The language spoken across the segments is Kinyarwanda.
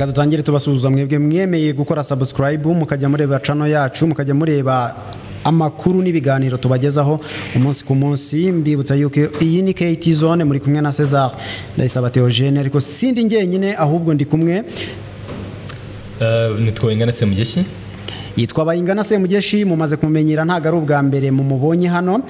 Reka dutangire tubasuhuza mwebwe mwemeye gukora subscribe, mukajya mureba channel yacu, mukajya mureba amakuru n'ibiganiro tubagezaho umunsi ku munsi. Mbibutsa yuko iyi ni KT Zone, muri kumwe na César Ndayisaba Theogene, ariko sindi njyenyine ahubwo ndi kumwe Nitwa Bayingana Semugeshi. Yitwa Bayingana Semugeshi, mumaze kumumenyera, ntabwo ari ubwa mbere mumubonye hano.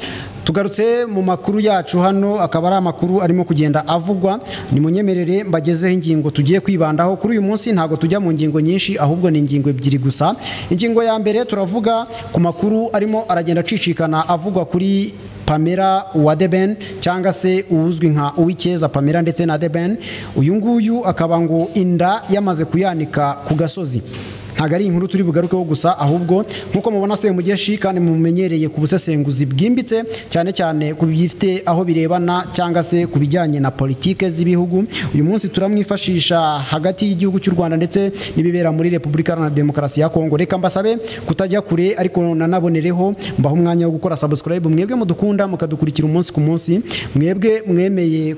Tugarutse mu makuru yacu hano, akaba ari amakuru arimo kugenda avugwa. Nimunyemerere mbagezeho ingingo tugiye kwibandaho kuri uyu munsi. Ntabwo tujya mu ngingo nyinshi, ahubwo ni ingingo ebyiri gusa. Ingingo ya mbere, turavuga ku makuru arimo aragenda acicikana avugwa kuri Pamela wa The Ben, cyangwa se uzwi nka Uwicyeza Pamela ndetse na The Ben. Uyu nguyu akaba ngo inda yamaze kuyanika ku gasozi. Ntabwo ari inkuru turi bugarukeho gusa, ahubwo nk'uko mubona Semugeshi kandi mumenyereye ku busesenguzi bwimbitse, cyane cyane ku bifite aho birebana cyangwa se ku bijyanye na politike z'ibihugu, uyu munsi turamwifashisha hagati y'igihugu cy'u Rwanda ndetse n'ibibera muri Repubulika Iharanira Demokarasi ya Kongo. Reka mbasabe kutajya kure, ariko nanabonereho mbaho umwanya wo gukora subscribe, mwebwe mudukunda mukadukurikira umunsi ku munsi, mwebwe mwemeye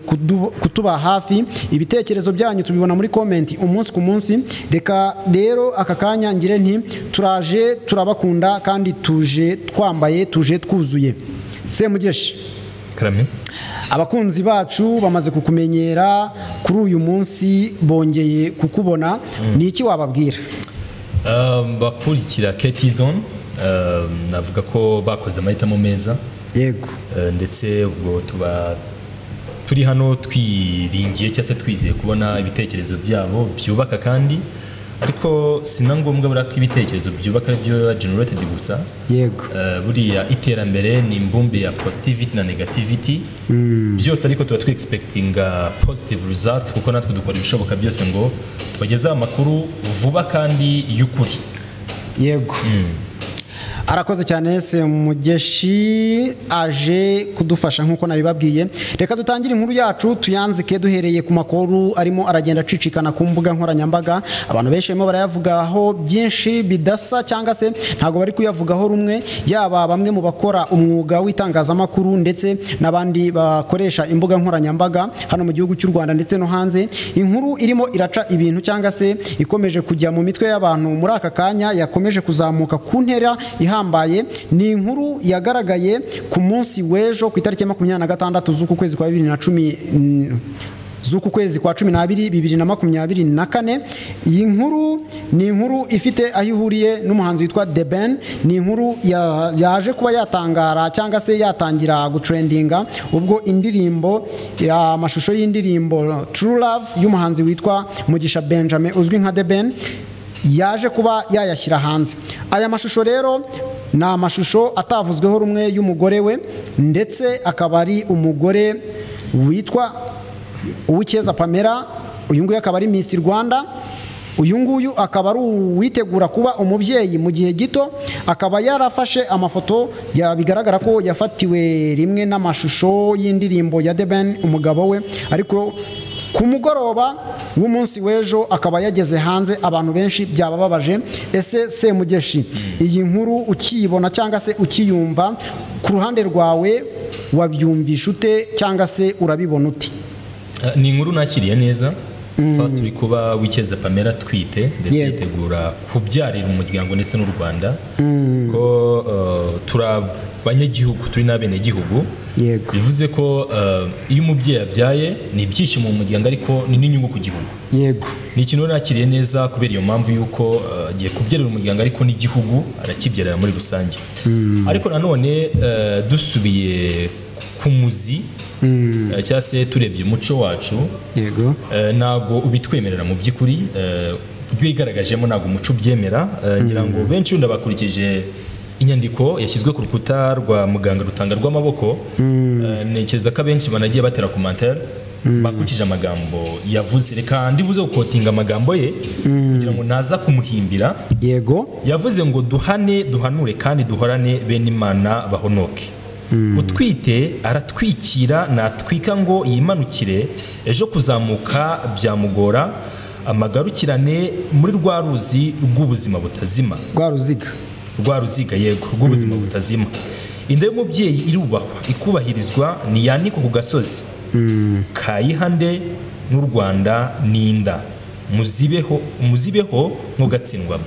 kutuba hafi. Ibitekerezo byanyu tubibona muri comment umunsi ku munsi. Reka rero aka kanya ngire nti turaje, turabakunda kandi tuje twambaye, tuje twuzuye. Semugeshi. Karame. Abakunzi bacu bamaze kukumenyera, kuri uyu munsi bongeye kukubona, ni iki wababwira? Bakurikira KT Zone, navuga ko bakoze amahitamo meza. Ndetse ubwo tuba turi hano twiringiye cyangwa se twizeye kubona ibitekerezo byabo byubaka, kandi ariko si na ngombwa buriya ko ibitekerezo byubaka ari byo generated gusa. Buriya iterambere ni imbumbe ya positivity na negativity byose, ariko tuba twe-expectinga positive results, kuko natwe dukora ibishoboka byose ngo tubagezeho amakuru vuba kandi y'ukuri. Yego, arakoze cyane Semugeshi, aje kudufasha nk'uko nabibabwiye. Reka dutangire inkuru yacu, tuyanzike duhereye ku makuru arimo aragenda acicikana ku mbuga nkoranyambaga. Abantu benshi barimo barayavugaho byinshi bidasa, cyangwa se ntabwo bari kuyavugaho rumwe, yaba bamwe mu bakora umwuga w'itangazamakuru ndetse n'abandi bakoresha imbuga nkoranyambaga hano mu gihugu cy'u Rwanda ndetse no hanze. Inkuru irimo iraca ibintu, cyangwa se ikomeje kujya mu mitwe y'abantu muri aka kanya, yakomeje kuzamuka ku ntera ihambaye, ni inkuru yagaragaye ku munsi w'ejo ku itariki ya 26 z'uku kwezi kwa bibiri na cumi z'uku kwezi kwa 12 2024. Iyi nkuru ni inkuru ifite aho ihuriye n'umuhanzi witwa The Ben. Ni inkuru yaje kuba yatangara cyangwa se yatangira gutrendinga ubwo indirimbo, amashusho y'indirimbo True Love y'umuhanzi witwa Mugisha Benjamin uzwi nka The Ben yaje kuba yayashyira hanze. Aya mashusho rero ni amashusho atavuzweho rumwe y'umugore we, ndetse akaba ari umugore witwa Uwicyeza Pamela. Uyu nguyu akaba ari Miss Rwanda, uyu nguyu akaba ari uwitegura kuba umubyeyi mu gihe gito. Akaba yarafashe amafoto bigaragara ko yafatiwe rimwe n'amashusho y'indirimbo ya The Ben umugabo we, ariko ku mugoroba w'umunsi w'ejo akaba yageze hanze, abantu benshi byabababaje. Ese Semugeshi, iyi nkuru ukiyibona cyangwa se ukiyumva, ku ruhande rwawe wabyumvisha ute, cyangwa se urabibona ute? Ni inkuru nakiriye neza. First, uri kuba Uwicyeza Pamela atwite ndetse yitegura kubyarira umuryango ndetse n'u Rwanda, ko turi abanyagihugu, turi n'abenegihugu. Bivuze ko iyo umubyeyi abyaye ni ibyishimo mu muryango, ariko ni n'inyungu ku gihugu. Ni ikintu nakiriye neza kubera iyo mpamvu y'uko agiye kubyarira umuryango, ariko n'igihugu arakibyarira muri rusange. Ariko nanone dusubiye ku muzi, cyangwa se turebye umuco wacu, ntabwo ubitwemerera mu by'ukuri. Uburyo yigaragajemo ntabwo umuco ubyemera. Ngira ngo benshi wenda bakurikije inyandiko yashyizwe ku rukuta rwa muganga Rutanga rw'amaboko, ntekereza ko abenshi banagiye batera commentaire bakurikije amagambo yavuze. Reka ndibuze guquotinga amagambo ye kugira ngo naza kumuhimbira. Yavuze ngo: "Duhane, duhanure kandi duhorane bene Imana bahonoke. Utwite aratwikira, natwika ngo yimanukire, ejo kuzamuka byamugora, amagarukirane muri rwa ruzi rw'ubuzima butazima." Rwa ruziga. Rwa ruziga, yego, rw'ubuzima butazima. "Inda y'umubyeyi irubahwa, ikubahirizwa, ntiyanikwa ku gasozi. Kayihande n'u Rwanda n'inda." Muzibeho, muzibeho mugatsindwamo.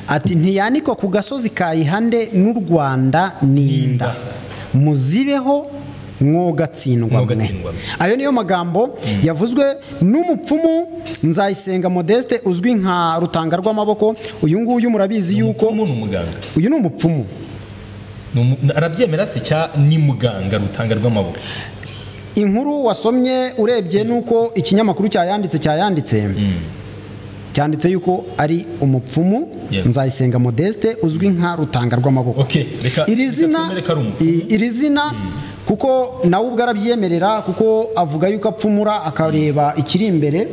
Ati ntiyanikwa ku gasozi kayihande n'u Rwanda ninda, muzibeho mwogatsindwa mwe. Ayo niyo magambo yavuzwe n'umupfumu Nzayisenga Modeste uzwi nka Rutanga rw'amaboko. Uyu nguyu murabizi yuko uyu ni umupfumu. Arabyemera se cya ni muganga Rutanga rw'amaboko? Inkuru wasomye urebye nuko ikinyamakuru cyayanditse cyanditse yuko ari umupfumu Nzayisenga Modeste uzwi nka Rutanga rw'amaboko. Iri zina kuko nawe ubwo arabyemerera, kuko avuga yuko apfumura akareba ikiri imbere.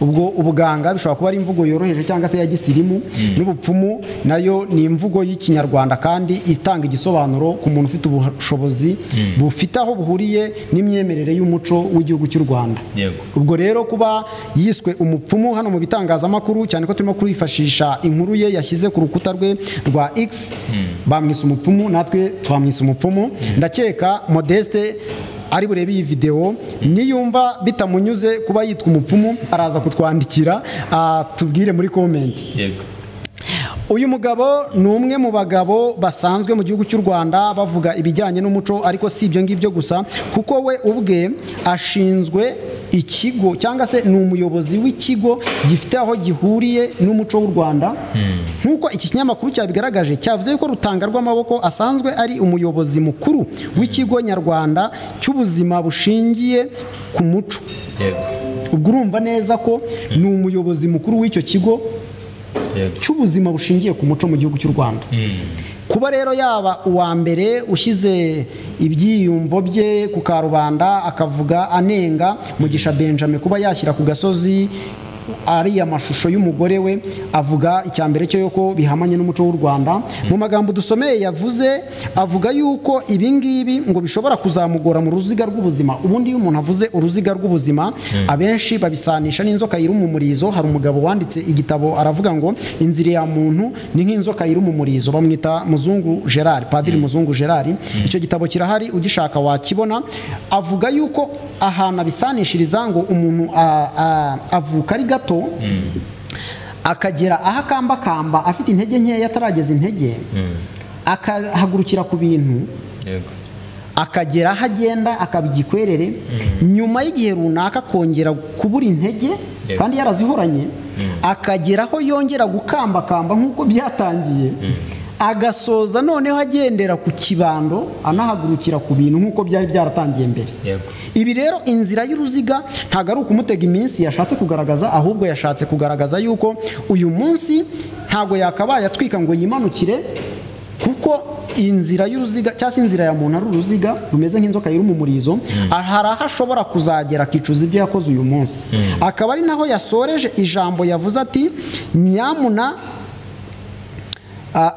Ubwo ubuganga bishobora kuba ari imvugo yoroheje cyangwa se ya gisirimu, n'ubupfumu nayo ni imvugo y'ikinyarwanda kandi itanga igisobanuro ku muntu ufite ubushobozi bufite aho buhuriye n'imyemerere y'umuco w'igihugu cy'u Rwanda. Ubwo rero kuba yiswe umupfumu hano mu bitangazamakuru, cyane ko turimo kwifashisha inkuru ye yashyize ku rukuta rwe rwa X, bamwise umupfumu, natwe twamwise umupfumu. Ndakeka Modeste ari burebe iyi video, niyumva bitamunyuze kuba yitwa umupfumu araza kutwandikira tubwire muri comment. Yego. Uyu mugabo ni umwe mu bagabo basanzwe mu gihugu cy'u Rwanda bavuga ibijyanye n'umuco, ariko si ibyo ngibyo gusa, kuko we ubwe ashinzwe ikigo cyangwa se ni umuyobozi w'ikigo gifite aho gihuriye n'umuco w'u Rwanda. Nkuko iki kinyamakuru cyabigaragaje, cyavuze yuko Rutanga rw'amaboko asanzwe ari umuyobozi mukuru w'ikigo nyarwanda cy'ubuzima bushingiye ku muco. Ubwo urumva neza ko ni umuyobozi mukuru w'icyo kigo cy'ubuzima bushingiye ku muco mu gihugu cy'u Rwanda. Kuba rero yaba uwa mbere ushyize ibyiyumvo bye ku karubanda akavuga anenga Mugisha Benjamin kuba yashyira ku gasozi ari amashusho y'umugore we, avuga icyambere cyo yuko bihamanye n'umuco w'u Rwanda. Mu magambo dusomeye yavuze, avuga yuko ibi ngibi ngo bishobora kuzamugora mu ruziga rw'ubuzima. Ubundi iyo umuntu avuze uruziga rw'ubuzima, abenshi babisanisha n'inzoka yiruma umurizo. Hari umugabo wanditse igitabo aravuga ngo inzira ya muntu ni nk'inzoka yiruma umurizo, bamwita Muzungu Gerard, Padiri Muzungu Gerard. Icyo gitabo kirahari, ugishaka wakibona. Avuga yuko ahantu abisanishiriza ngo umuntu avuka ari gato, akagera aho akambakamba afite intege nkeya, atarageza intege, akahagurukira ku bintu, akagera aho agenda akaba igikwerere, nyuma y'igihe runaka akongera kubura intege kandi yarazihoranye, akagera aho yongera gukambakamba nk'uko byatangiye, agasoza noneho agendera ku kibando anahagurukira ku bintu nk'uko byari byaratangiye mbere. Ibi rero inzira y'uruziga ntabwo ari ukumutega iminsi yashatse kugaragaza, ahubwo yashatse kugaragaza yuko uyu munsi ntabwo yakabaye atwika ngo yimanukire, kuko inzira y'uruziga cyangwa se inzira ya muntu ari uruziga rumeze nk'inzoka yiruma umurizo. Hari aho ashobora kuzagera akicuza ibyo yakoze uyu munsi. Akaba ari naho yasoreje ijambo yavuze ati nyamuna,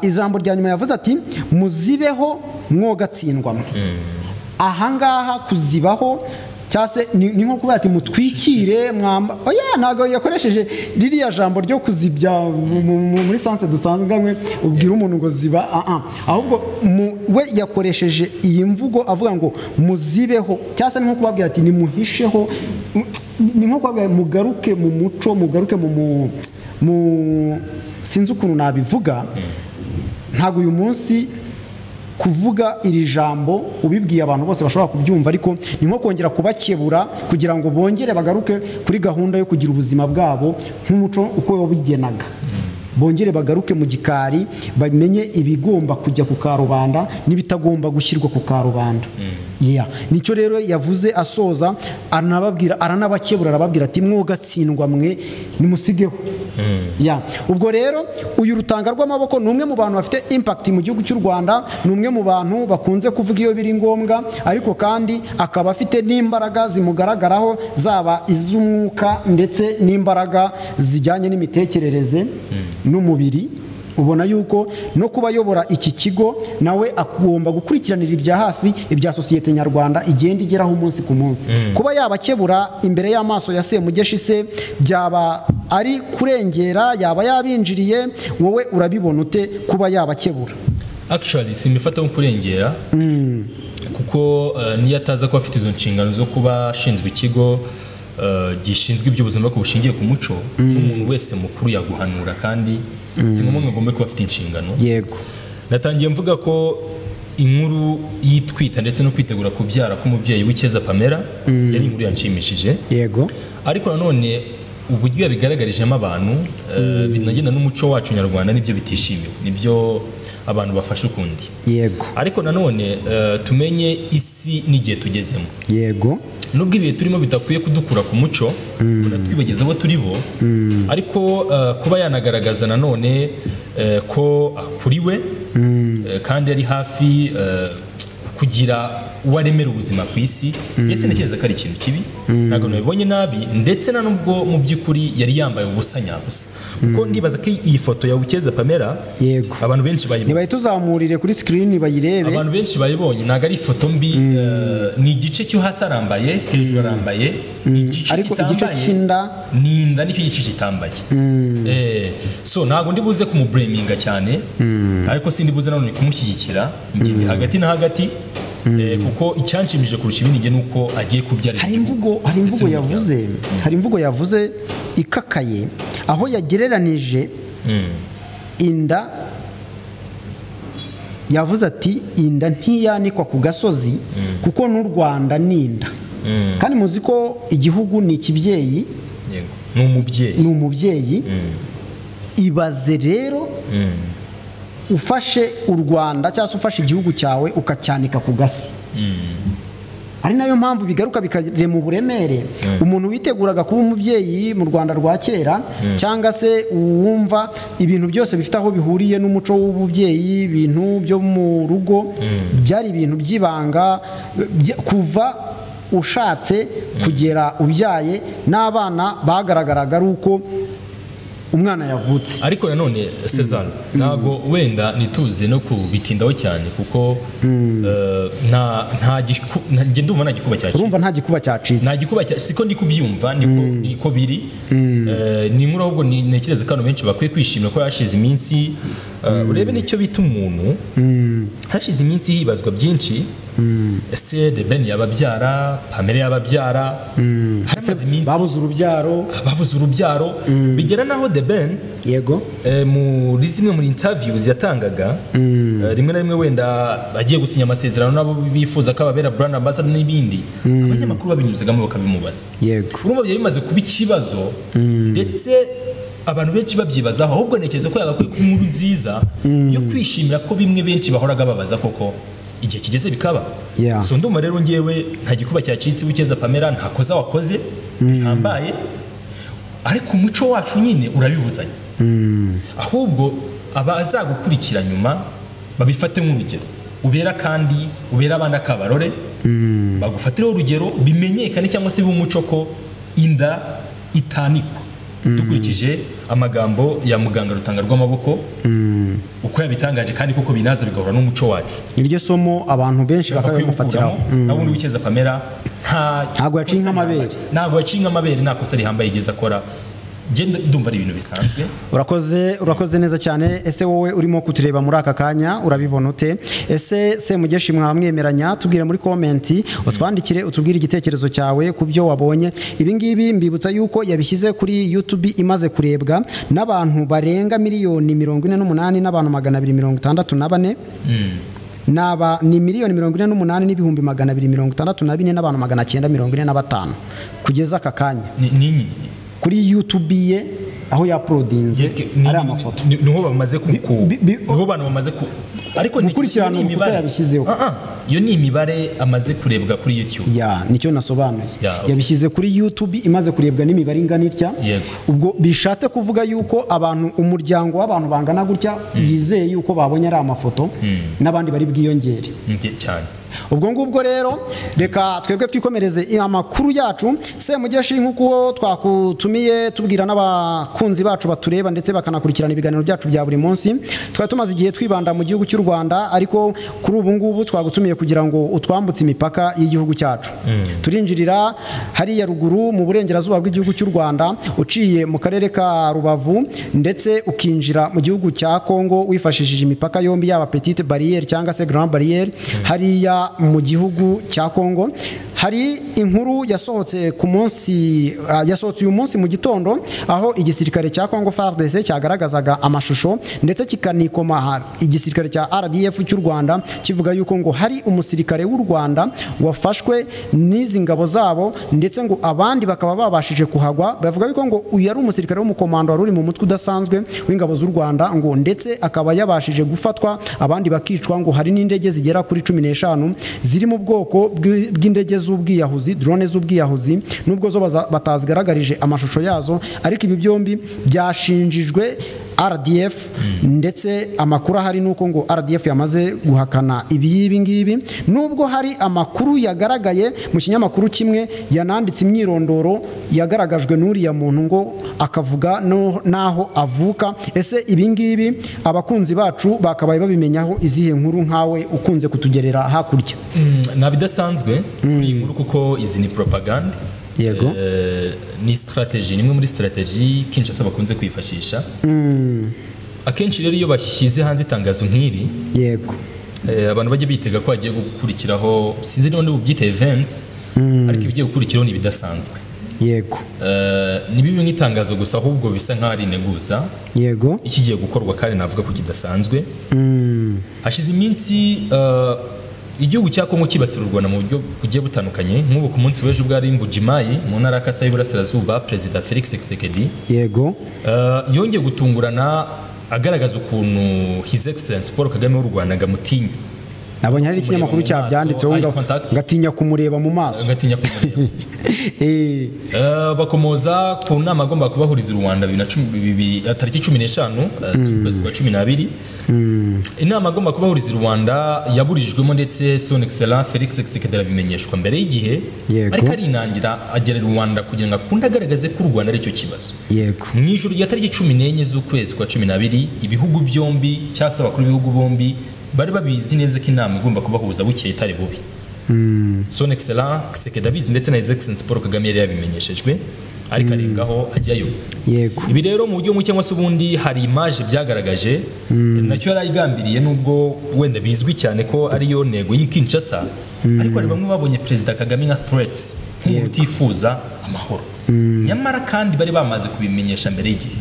ijambo rya nyuma yavuze ati muzibeho mwogatsindwa. Ahangaha kuzibaho cyangwa se ni nko kuba ati mutwikire mwamba. Oya, ntabwo yakoresheje ririya jambo ryo kuzibya muri sanse dusanzwe ubwira umuntu ngo ziba, ahubwo we yakoresheje iyi mvugo avuga ngo muzibeho, cyangwa se ni nko kubabwira ati nimuhisheho, ni nko kubabwira mugaruke mu muco, mugaruke mu sinzi ukuntu nabivuga. Ntabwo uyu munsi kuvuga iri jambo ubibwiye abantu bose bashobora kubyumva, ariko ni nko kongera kubakebura kugira ngo bongere bagaruke kuri gahunda yo kugira ubuzima bwabo nk'umuco uko wabigenaga. Bongere bagaruke mu gikari, bamenye ibigomba kujya ku karubanda n'ibitagomba gushyirwa ku karubanda. Nicyo rero yavuze asoza, aranababwira, aranabakebura, arababwira ati mwogatsindwa mwe nimusigeho. Ubwo rero uyu Rutanga rw'amaboko ni umwe mu bantu bafite impact mu gihugu cy'u Rwanda, ni umwe mu bantu bakunze kuvuga iyo biri ngombwa, ariko kandi akaba afite n'imbaraga zimugaragaraho, zaba iz'umwuka ndetse n'imbaraga zijyanye n'imitekerereze n'umubiri. Ubona yuko no kuba ayobora iki kigo nawe agomba gukurikiranira ibya hafi ibya sosiyete nyarwanda igenda igeraho umunsi ku munsi. Kuba yabakebura imbere y'amaso ya Semugeshi se byaba ari kurengera, yaba yabinjiriye, wowe urabibona ute kuba yabakebura? Actually simifata nko kurengera, kuko niyo ataza kuba afite izo nshingano zo kuba ashinzwe ikigo gishinzwe iby'ubuzima ariko bushingiye ku muco, n'umuntu wese mukuru yaguhanura, kandi si ngombwa ngo agombe kuba afite inshingano. Yego. Natangiye mvuga ko inkuru y'itwita ndetse no kwitegura kubyara k'umubyeyi w'Icyeza Pamela yari inkuru yanshimishije. Yego. Ariko nanone uburyo yabigaragarijemo abantu binagenda n'umuco wacu nyarwanda, nibyo bitishimiwe, nibyo abantu bafashe ukundi. Yego. Ariko nanone tumenye isi n'igihe tugezemo. Yego. Nubwo ibihe turimo bidakwiye kudukura ku muco, twibagiza abo turi bo, ariko kuba yanagaragaza nanone ko akuriwe kandi ari hafi kugira uwaremera ubuzima ku isi, ndetse ntekereza ko ari ikintu kibi, ntabwo nabibonye nabi, ndetse na nubwo mu by'ukuri yari yambaye ubusa nyabusa, kuko ndibaza ko iyi foto ya Uwicyeza Pamela, yego, abantu benshi bayibonye, nibayituzamurire kuri screen bayirebe, abantu benshi bayibonye, ntabwo ari ifoto mbi, ni igice cyo hasi arambaye, hejuru arambaye, ariko igice cy'inda ni inda nicyo gice kitambaye. So ntabwo ndi buze kumublaminga cyane, ariko sindi buze nanone kumushyigikira, ngende hagati na hagati. Kuko icyanshimije kurusha ibindi nge nuko agiye kubyara. Hari imvugo yavuze ikakaye, aho yagereranije inda, yavuze ati inda ntiyanikwa ku gasozi kuko n'u Rwanda ni inda. Kandi muzi ko igihugu ni ikibyeyi, ni umubyeyi. Ibaze rero ufashe u Rwanda cyangwa se ufashe igihugu cyawe ukacyanika ku gasi. Ari nayo mpamvu bigaruka bikarema uburemere. Umuntu witeguraga kuba umubyeyi mu Rwanda rwa kera, cyangwa se uwumva ibintu byose bifite aho bihuriye n'umuco w'ububyeyi, ibintu byo mu rugo byari ibintu by'ibanga, kuva ushatse kugera ubyaye, n'abana bagaragaraga ari uko umwana yavutse. Ariko nanone César, ntago wenda nituze no kubitindaho cyane, kuko nta ndumva nta gikuba cyacitse. Urumva nta gikuba cyacitse. Nta gikuba cyacitse, siko ndi kubyumva, niko biri. Ni inkuru ahubwo ntekereza ko abantu benshi bakwiye kwishimira ko hashize iminsi, urebe nicyo bita umuntu, hashize iminsi hibazwa byinshi. Ese The Ben yababyara, Pamela yababyara, haramaze iminsi babuze urubyaro, bigera naho The Ben, yego, muri zimwe muri interviews yatangaga, rimwe na rimwe wenda agiye gusinya amasezerano nabo bifuza ko ababera brand ambassador n'ibindi, abanyamakuru babinyuzagamo bakabimubaza. Yego. Urumva byari bimaze kuba ikibazo, ndetse abantu benshi babyibazaho, ahubwo ntekereza ko yagakwiye kuba inkuru nziza yo kwishimira ko bimwe benshi bahoraga babaza koko igihe kigeze bikaba. So ndumva rero ngewe nta gikuba cyacitse, Uwicyeza Pamela nta koza wakoze bihambaye, ariko umuco wacu nyine urabibuzanye. Ahubwo abazagukurikira nyuma babifate nk'urugero, ubera kandi ubera abana kabarore, bagufatireho urugero, bimenyekane cyangwa se bibe ko inda itanikwa. Dukurikije amagambo ya muganga Rutanga rw'amaboko, uko yabitangaje, kandi koko binaza bigahura n'umuco wacu. Iryo somo abantu benshi bakabimufatiraho. Nabundi Uwicyeza Pamela ntago yaciye nk'amabere, ntago yaciye nk'amabere, nta kosa rihambaye igeze akora. Ndumva ari ibintu bisanzwe. Urakoze neza cyane. Ese wowe urimo kutureba muri aka kanya urabibona ute? Ese Semugeshi mwamwemeranya? Tubwire muri comment, utwandikire, utubwire igitekerezo cyawe ku byo wabonye. Ibi ngibi mbibutsa yuko yabishyize kuri YouTube, imaze kurebwa n'abantu barenga 48,264,264. Naba ni 48,264,945 n'abantu 945 kugeza aka kanya. Ni kuri YouTube ye aho yauploadinze ari amafoto, niho bamaze ku niho bantu bamaze ku, ariko gukurikirana imibare yabishyizeho. Iyo ni imibare amaze kurebwa kuri YouTube. Ya nicyo nasobanuye, yabishyize kuri YouTube imaze kurebwa n'imibare ingana itya. Ubwo bishatse kuvuga yuko abantu, umuryango w'abantu bangana gutya yizeye yuko babonye ari amafoto, n'abandi bari bwiyongere cyane. Ubwo ngubwo rero reka twebwe twikomereze amakuru yacu. Semugeshi, nkuko twakutumiye tubwira n'abakunzi bacu batureba ndetse bakanakurikirana ibiganiro byacu bya buri munsi, twari tumaze igihe twibanda mu gihugu cy'u Rwanda, ariko kuri ubu ngubu twagutumiye kugira ngo utwambutse imipaka y'igihugu cyacu. Turinjirira hariya ruguru mu burengerazuba bw'igihugu cy'u Rwanda, uciye mu karere ka Rubavu, ndetse ukinjira mu gihugu cya Kongo wifashishije imipaka yombi, yaba Petite Barrière cyangwa se Grand Barrière, hariya mu gihugu cya Kongo. Hari inkuru yasohotse ku munsi yasohotse uyu munsi mu gitondo, aho igisirikare cya Congo FARDC cyagaragazaga amashusho ndetse kikanikoma igisirikare cya RDF cy'u Rwanda, kivuga yuko ngo hari umusirikare w'u Rwanda wafashwe n'izi ngabo zabo, ndetse ngo abandi bakaba babashije kuhagwa. Bavuga yuko ngo uyu yari umusirikare w'umukomando wari uri mu mutwe udasanzwe w'ingabo z'u Rwanda, ngo ndetse akaba yabashije gufatwa abandi bakicwa. Ngo hari n'indege zigera kuri 15 ziri mu bwoko bw'indege z'ubwiyahuzi, drone z'ubwiyahuzi, nubwo zo batazigaragarije amashusho yazo, ariko ibi byombi byashinjijwe RDF. Ndetse amakuru ahari nuko ngo RDF yamaze guhakana ibi ngibi, nubwo hari amakuru yagaragaye mu kinyamakuru kimwe yananditse imyirondoro yagaragajwe n'uriya muntu, ngo akavuga naho avuka. Ese ibi ngibi abakunzi bacu bakabaye babimenyaho izihe nkuru, nkawe ukunze kutugerera hakurya? Nta bidasanzwe kuri iyi nkuru, kuko izi ni propaganda. Yego. Ni strategy, nimwe muri strategy Kinshasa bakunze kwifashisha. Akenshi rero iyo bashyize hanze itangazo nk'iri, yego, abantu bajya bitega ko hagiye gukurikiraho, sinzi niba ndi bubyite events, ariko ibigiye gukurikiraho ni ibidasanzwe. Yego. Ni bibi nk'itangazo gusa, ahubwo bisa nk'aho ari integuza yego ikigiye gukorwa, kandi navuga ko kidasanzwe. Hashize iminsi igihugu cya Kongo kibasira u Rwanda mu buryo bugiye butandukanye. Nk'ubu ku munsi w'ejo bwari Mbujimayi mu ntara ya Kasai y'Iburasirazuba, Perezida Felix Tshisekedi yego yongeye gutungurana agaragaza ukuntu His Excellency Paul Kagame w'u Rwanda gamutinya. Nabonye hari ikinyamakuru Kumureba mu cyabyanditseho maso, ngo eye contact. ngatinya kumureba mu maso. Ngatinya kumureba. Bakomoza ku nama agomba kubahuriza u Rwanda 2010, tariki 15 z'ukwezi kwa 12. Inama agomba kubahuriza u Rwanda yaburijwemo, ndetse Son Excellence Felix Tshisekedi arabimenyeshwa mbere y'igihe, ariko arinangira agera i Rwanda kugira ngo akunde agaragaze ko u Rwanda aricyo kibazo. Mu ijoro rya tariki 14 z'ukwezi kwa 12, ibihugu byombi cyangwa se abakuru b'ibihugu bombi bari babizi neza ko inama igomba kubahuza bukeye itari bubi. Son Excellence Tshisekedi abizi, ndetse na His Excellency Paul Kagame yari yabimenyeshejwe, ariko arengaho ajyayo. Ibi rero mu buryo bumwe cyangwa se ubundi hari image byagaragaje, nacyo yari ayigambiriye, nubwo wenda bizwi cyane ko ariyo ntego y'i Kinshasa, ariko hari bamwe babonye Perezida Kagame nka threats, nk'umuntu utifuza amahoro, nyamara kandi bari bamaze kubimenyesha mbere y'igihe.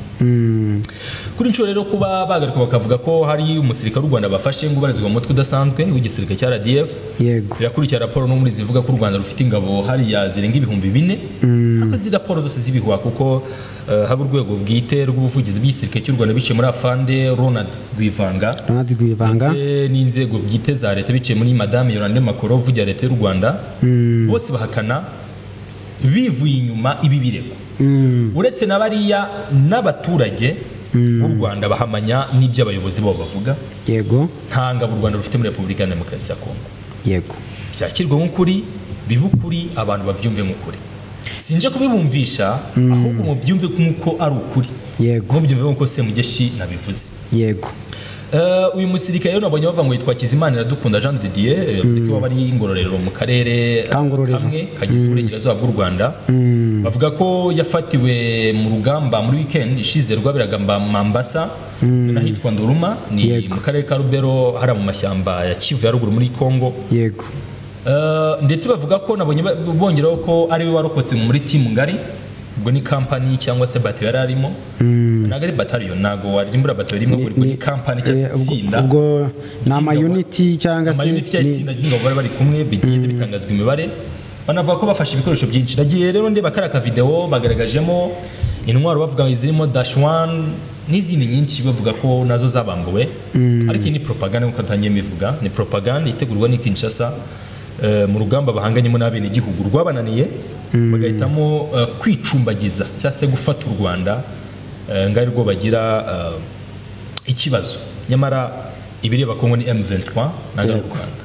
Kuri inshuro rero kuba bagaruka bakavuga ko hari umusirikare w'u Rwanda bafashe ngo ubarizwa mu mutwe udasanzwe w'igisirikare cya RDF, birakurikira raporo no muri zivuga ko u Rwanda rufite ingabo hariya zirenga 4000. Ariko izi raporo zose zibihuha, kuko haba urwego bwite rw'ubuvugizi bw'igisirikare cy'u Rwanda biciye muri Afande Ronald Rwivanga, Ronald Rwivanga, ndetse n'inzego bwite za leta biciye muri Madame Yolande Makoro uvugira leta y'u Rwanda, bose bahakana bivuye inyuma ibi birego. Uretse na bariya, n'abaturage b'u Rwanda bahamanya n'ibyo abayobozi babo bavuga. Nta ngabo u Rwanda rufite muri Repubulika ya Demokarasi ya Kongo. Byakirwa nk'ukuri, bibe ukuri, abantu babyumve nk'ukuri. Sinje kubibumvisha, ahubwo mubyumve nk'uko ari ukuri, mubyumve nk'uko Semugeshi nabivuze. Uyu musirikare rero nabonye bavuga ngo yitwa Kizimana Iradukunda Jean de Dieu, yavuze ko iwabo ari Ngororero mu karere Ka Ngororero. kamwe kagize uburengerazuba bw'u Rwanda. Bavuga ko yafatiwe mu rugamba muri weekend ishize rwaberaga Mambasa n'ahitwa Ndoruma, ni mu karere ka Rubero, hariya mu mashyamba ya Kivu ya ruguru muri Kongo. Ndetse bavuga ko nabonye bongeraho ko ari we warokotse muri team ngari, ubwo ni company cyangwa se bato yari arimo. Ntabwo ari battalion, ntabwo warimbura bato rimwe, ubwo ni company cyangwa itsinda. Ubwo ni ama-unit cyangwa se Ama unit cyangwa itsinda ry'ingabo bari bari kumwe, bigize bitangazwa imibare. Banavuga ko bafashe ibikoresho byinshi. Nagiye rero ndeba kariya kavideo, bagaragajemo intwaro, bavuga ngo zirimo dash one n'izindi nyinshi, bavuga ko nazo zabambuwe. Ariko iyi ni propaganda, nk'uko natangiye mbivuga, ni propaganda itegurwa n'i Kinshasa, mu rugamba bahanganyemo n'abenegihugu rwabananiye, bagahitamo kwicumbagiza cyangwa se gufata u Rwanda ngo ari rwo bagira ikibazo, nyamara ibireba Kongo ni M23, ntabwo ari u Rwanda.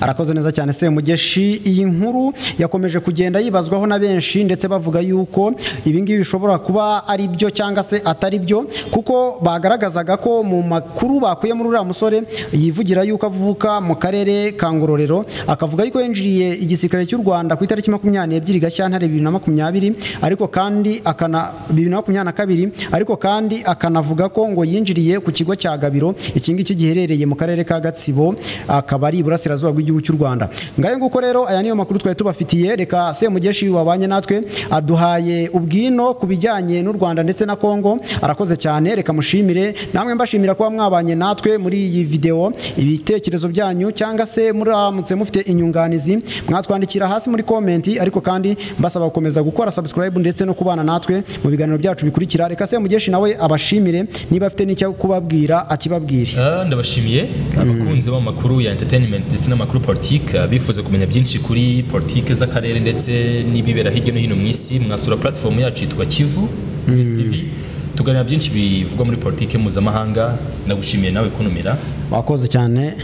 Arakoze neza cyane Semugeshi. Iyi nkuru yakomeje kugenda yibazwaho na benshi, ndetse bavuga yuko ibi ngibi bishobora kuba ari byo cyangwa se atari byo, kuko bagaragazaga ko mu makuru bakuye muri uriya musore yivugira yuko avuka mu karere ka Ngororero, akavuga yuko yinjiriye igisirikare cy'u Rwanda ku itariki 22 Gashyantare 2020, ariko kandi akana 2022, ariko kandi akanavuga ko ngo yinjiriye ku kigo cya Gabiro, iki ngiki giherereye mu karere ka Gatsibo, akaba ari iburasirazuba. rw'igihugu cy'u Rwanda. Ngayo nguko rero, aya niyo makuru twari tubafitiye. Reka Semugeshi wabanye natwe aduhaye ubwino ku bijyanye n'u Rwanda ndetse na Kongo, arakoze cyane. Reka mushimire namwe, mbashimira kuba mwabanye natwe muri iyi video. Ibitekerezo byanyu cyangwa se muramutse mufite inyunganizi, mwatwandikira hasi muri comment, ariko kandi mbasaba gukomeza gukora subscribe ndetse no kubana natwe mu biganiro byacu bikurikira. Reka Semugeshi nawe abashimire, niba afite n'icyo kubabwira akibabwire. Ndabashimiye abakunzi b'amakuru ya entertainment ndetse n'amakuru politike, bifuza kumenya byinshi kuri politike z'akarere ndetse n'ibibera hirya no hino mu isi. Mwasura platform yacu yitwa Kivu News TV, tuganira byinshi bivugwa muri politike mpuzamahanga. Nagushimiye nawe kuntumira. Wakoze cyane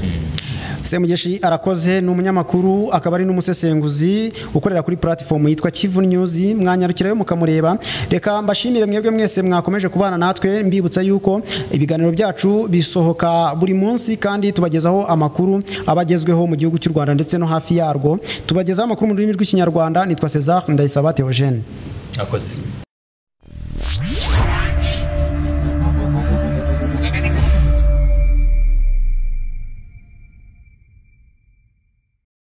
Semugeshi, arakoze. Ni umunyamakuru akaba ari n'umusesenguzi ukorera kuri platform yitwa Kivu News, mwanyarukirayo mukamureba. Reka mbashimire mwebwe mwese mwakomeje kubana natwe, mbibutsa yuko ibiganiro byacu bisohoka buri munsi kandi tubagezaho amakuru abagezweho mu gihugu cy'u Rwanda ndetse no hafi yarwo. Tubagezaho amakuru mu rurimi rw'Ikinyarwanda. Nitwa César Ndayisaba Theogene. Akoze.